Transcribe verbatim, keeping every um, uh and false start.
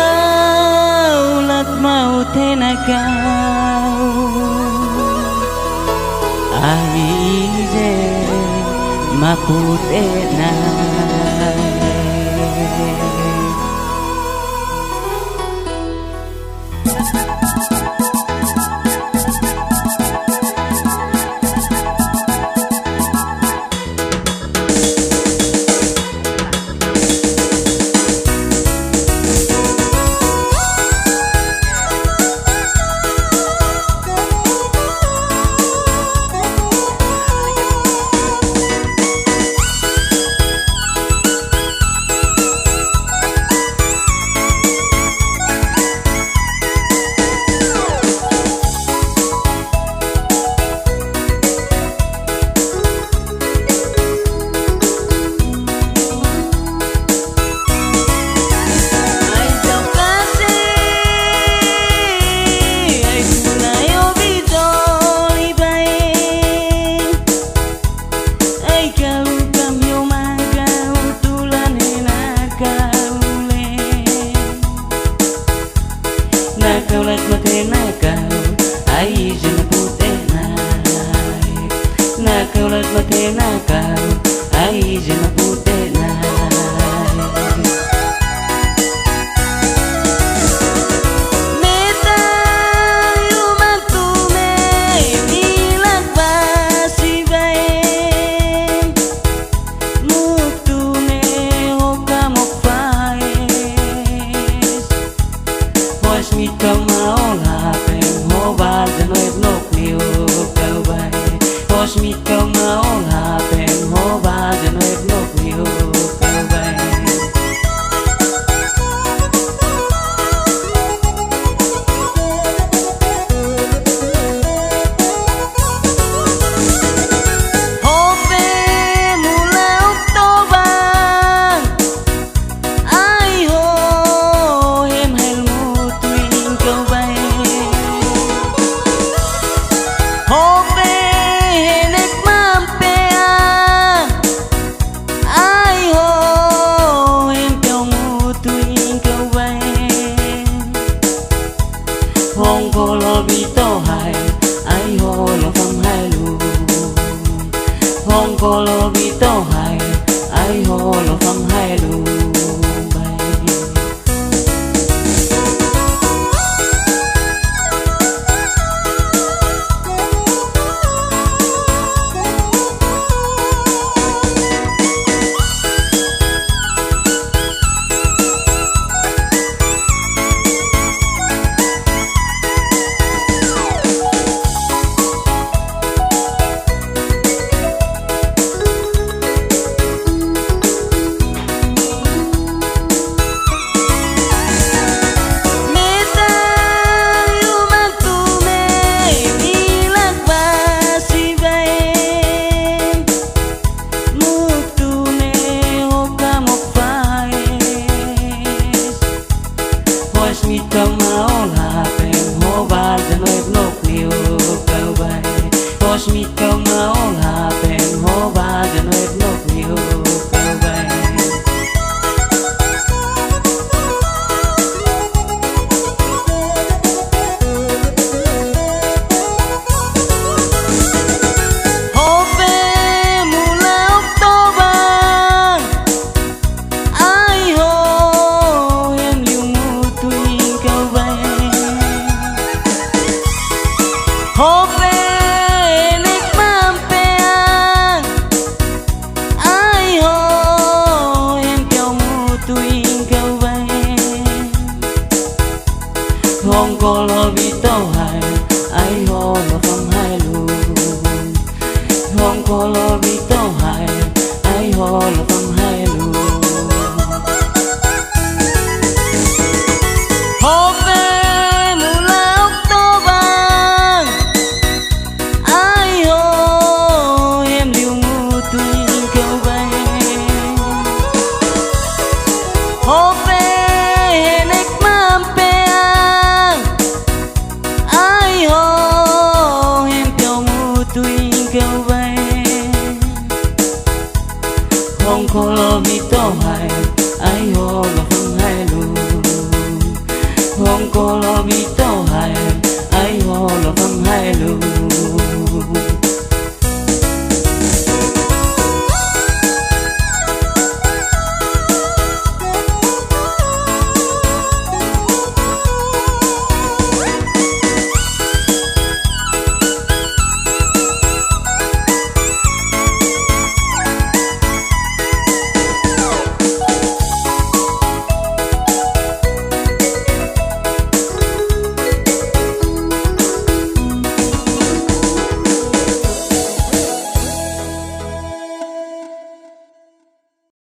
Nakau lat maute nakau, ai ze mapute nai. Nakau lat maute nakau, ai ze mapute nai. Nakau lat maute nakau, ai ze mapute nai. Meta yu matu me ni lak basi bae. Muktu me hoka mok faes. Hos mi kau maol hapen ho baze no eb nok mi u kau bae. Hos mi kau maol hapen ho baze no eb nok mi u kau bae. Hope mula Oktoba, ai ho hem hel mutu ingkau bae. Hope henek mampea, ai ho hem peong mutu ingkau bae. Hong kolo bito hai, ai ho lo fam hai lu. Hong kolo bito hai, ai ho lo fam hai lu. Bai. Hos mi kau maol hapen ho baze no eb nok mi u kau bai. Hos mi kau maol hapen ho baze no eb nok mi u kau bai. Hope mula Oktoba, ai ho hem liu mutu ingkau bai. Hope henek mampea, ai ho hem peong mutu ingkau bai. Hong kolo bito